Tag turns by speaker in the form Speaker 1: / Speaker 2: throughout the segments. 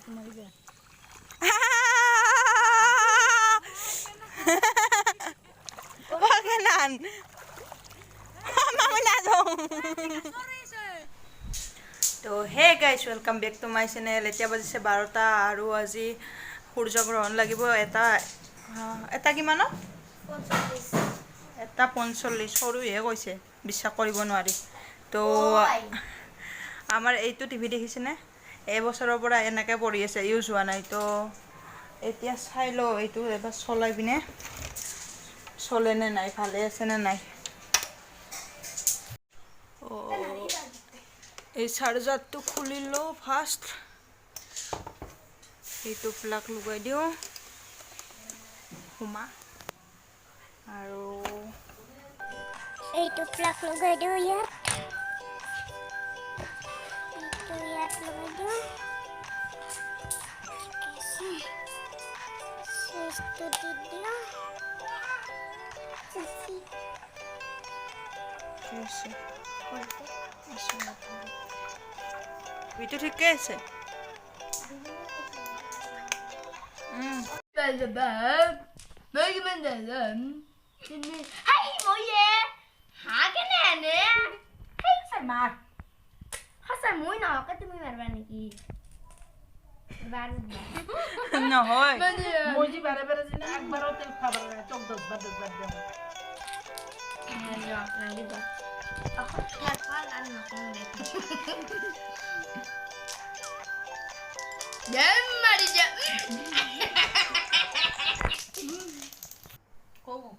Speaker 1: তো hey guys, welcome back to my channel. এতিয়া বাজিছে 12টা আৰু আজি সূৰ্যগ্ৰহণ লাগিব এটা এটা কিমানত? 1:45। সৰুহে কৈছে, বিশ্বাস কৰিব নোৱাৰি। তো আমাৰ এইটো টিভি দেখিছেনে? এইবছৰৰ পৰা এনেকৈ পৰি আছে, ইউজ হোৱা নাই। তো এতিয়া চাই লওঁ এইটো এবাৰ চলাই পিনে চলেনে নাই, ভালে আছেনে নাই। অঁ, এই চাৰ্জাৰটো খুলি লওঁ ফাৰ্ষ্ট। এইটো প্লাগ লগাই দিওঁ সোমা আৰু
Speaker 2: এইটো প্লাগ লগাই দিওঁ ইয়াত, এইটো ইয়াত লগাই দিওঁ। চুইচটো দি দিওঁ।
Speaker 1: ঠিকে আছে, এইটো ঠিকে আছে। নহয়।
Speaker 3: মই যে বাৰে বাৰে যেনে একবাৰো তেল খাব লাগে, তোক 10 বাৰ 10 বাৰ দিওঁ।
Speaker 1: কওঁ।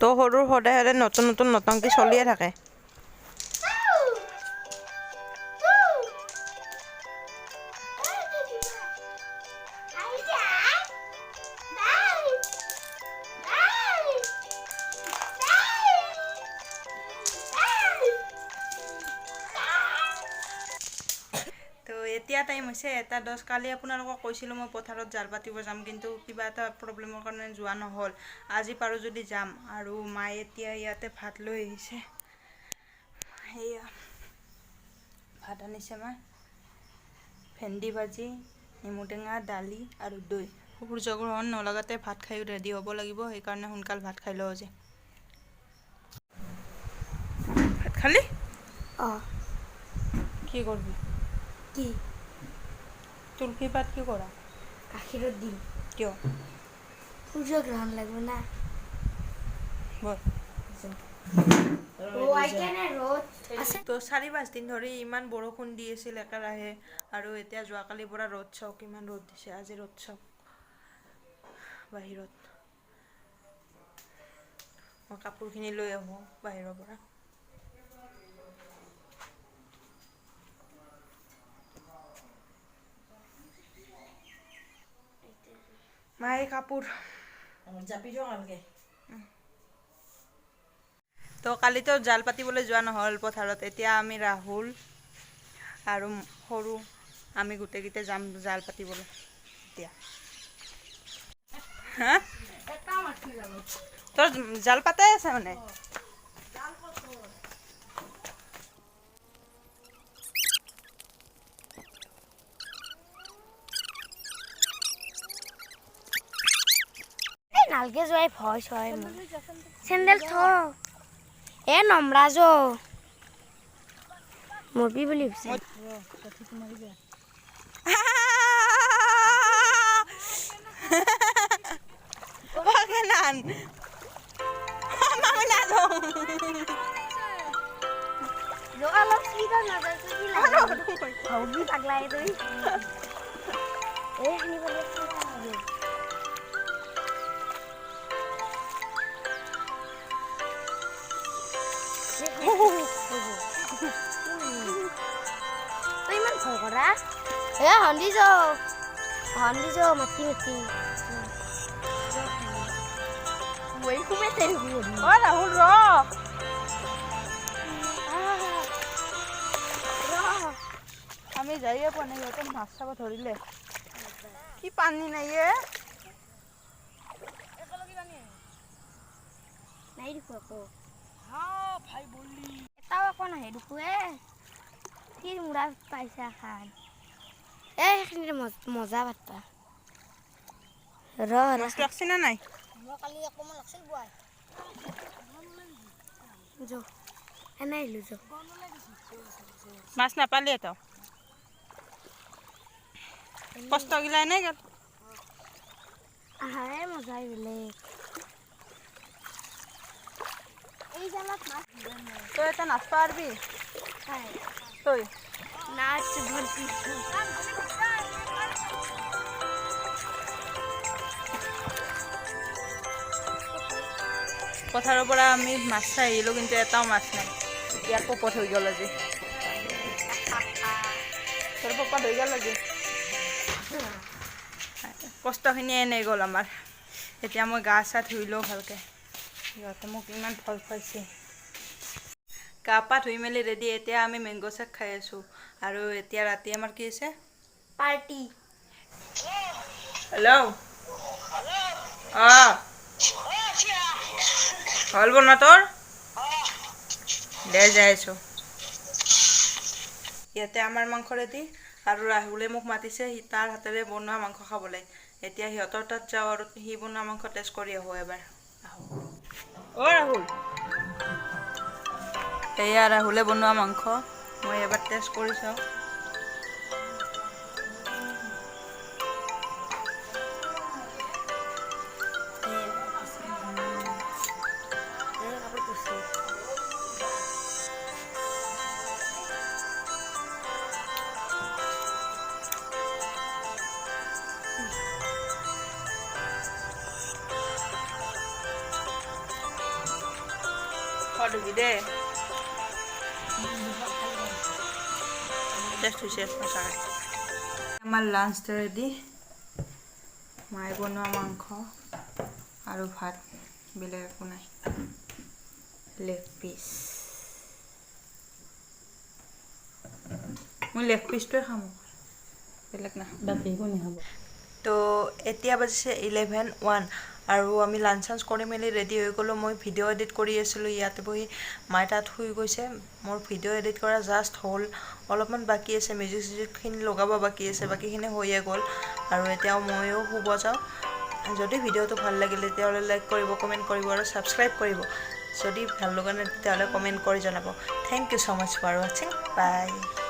Speaker 1: তো সৰুৰ সদায় সদায় নতুন নতুন নতংকি চলিয়ে থাকে। তো এতিয়া টাইম হৈছে 1:10। কালি আপোনালোকক কৈছিলোঁ মই পথাৰত জাল পাতিব যাম, কিন্তু কিবা এটা প্ৰব্লেমৰ কাৰণে যোৱা নহ'ল। আজি পাৰোঁ যদি যাম। আৰু মায়ে এতিয়া ইয়াতে ভাত লৈ আহিছে, সেয়া ভাত আনিছে মায়ে, ভেন্দি ভাজি, নেমুটেঙা, দালি আৰু দৈ। সূৰ্যগ্ৰহণ নলগাতে ভাত খাই ৰেডি হ'ব লাগিব, সেইকাৰণে সোনকাল ভাত খাই লওঁ আজি। ভাত খালি?
Speaker 2: অঁ।
Speaker 1: কি কৰবি?
Speaker 2: কি?
Speaker 1: তুলসী পাত কি কৰা?
Speaker 2: গাখীৰত দিম।
Speaker 1: কিয়?
Speaker 2: সূৰ্যগ্ৰহণ লাগিব না।
Speaker 1: বল। তো 4-5 দিন ধৰি ইমান বৰষুণ দি আছিল একেৰাহে, আৰু এতিয়া যোৱাকালিৰ পৰা ৰ'দ চাওক, ইমান ৰ'দ দিছে আজি। ৰ'দ চাওক বাহিৰত। মই কাপোৰখিনি লৈ আহোঁ বাহিৰৰ পৰা। মায়ে কাপোৰ
Speaker 3: জাপি দিওঁ ভালকে।
Speaker 1: তো কালিতো জাল পাতিবলৈ যোৱা নহ'ল পথাৰত। এতিয়া আমি ৰাহুল আৰু সৰু আমি গোটেইকেইটা যাম জাল পাতিবলৈ এতিয়া। হা, তোৰ জাল পাতাই আছে মানে?
Speaker 2: নালগে যোৱাই, ভয় ছয় মোৰ। চেণ্ডেল থ, এ নম্ৰা য, মৰবি বুলি ভাবিছে। অলপ স্পীডত নাযায়, পাগলা তুই। এই তই ইমান ভয় কৰা? এ হন্দি যাও, হন্দি যাও, মাতি মাতি মই সোমাইছে।
Speaker 1: অ ৰাহুল ৰ। আমি যাইয়ে পোৱা নাই, সিহঁতে মাছ চাব ধৰিলে। কি পানী নাই এ।
Speaker 2: দেখো একো। এটাও একো নাহে দেখো এ। কি মুৰা পাইছা খান। এই সেইখিনিতে মজা পাতবা ৰ ৰ।
Speaker 1: মাছ লাগছি না নাই?
Speaker 2: মই কালি অকণমান লাগছিল বুৱাই। যো, এনে আহিলো যো।
Speaker 1: মাছ নাপালি এটাও? কষ্টগিলা এনেই গ'ল।
Speaker 2: আহাৰে মজাই বেলেগ। এই জালত মাছ
Speaker 1: তই এটা নাচবা পাৰবি?
Speaker 2: খায়।
Speaker 1: তই
Speaker 2: নাচ ভৰ্তি।
Speaker 1: পথাৰৰ পৰা আমি মাছ চাই আহিলোঁ, কিন্তু এটাও মাছ নাই। ইয়াৰ পপত হৈ গ'ল আজি। তোৰ পপত হৈ গ'ল আজি। কষ্টখিনি এনেই গ'ল আমাৰ। এতিয়া মই গা চা ধুই লওঁ ভালকৈ। সিহঁতে মোক ইমান ভয় খুৱাইছে। গা পা ধুই মেলি ৰেডি। এতিয়া আমি মেংগ' চেক খাই আছোঁ। আৰু এতিয়া ৰাতি আমাৰ কি আছে?
Speaker 2: পাৰ্টি।
Speaker 1: হেল্ল', অঁ, হ'ল বনোৱা তোৰ? দে, যাই আছোঁ। ইয়াতে আমাৰ মাংস ৰেডি আৰু ৰাহুলে মোক মাতিছে সি তাৰ হাতেৰে বনোৱা মাংস খাবলৈ। এতিয়া সিহঁতৰ তাত যাওঁ আৰু সি বনোৱা মাংস টেষ্ট কৰি আহোঁ এবাৰ। আহোঁ। অ' ৰাহুল, এয়া ৰাহুলে বনোৱা মাংস, মই এবাৰ টেষ্ট কৰি চাওঁ।
Speaker 2: কাপোৰ কৈছোঁ।
Speaker 1: সোৱাদ হ'বি দেই। টেষ্ট হৈছে সঁচাকৈ। আমাৰ লাঞ্চ ৰেডি। মায়ে বনোৱা মাংস আৰু ভাত, বেলেগ একো নাই। লেগ পিচ, মই লেগ পিচটোৱে খাম, বেলেগ নাখাম।
Speaker 3: বাকী কোনে খাব?
Speaker 1: তো এতিয়া বাজিছে 11:01 আৰু আমি লাঞ্চ চাঞ্চ কৰি মেলি ৰেডি হৈ গ'লোঁ। মই ভিডিঅ' এডিট কৰি আছিলোঁ ইয়াতে বহি। মায়ে তাত শুই গৈছে। মোৰ ভিডিঅ' এডিট কৰা জাষ্ট হ'ল, অলপমান বাকী আছে। মিউজিক চিউজিকখিনি লগাব বাকী আছে, বাকীখিনি হৈয়ে গ'ল। আৰু এতিয়াও ময়ো শুব যাওঁ। যদি ভিডিঅ'টো ভাল লাগিলে, তেতিয়াহ'লে লাইক কৰিব, কমেণ্ট কৰিব আৰু ছাবস্ক্ৰাইব কৰিব। যদি ভাল লগা নাই, তেতিয়াহ'লে কমেণ্ট কৰি জনাব। Thank you so much for watching. Bye.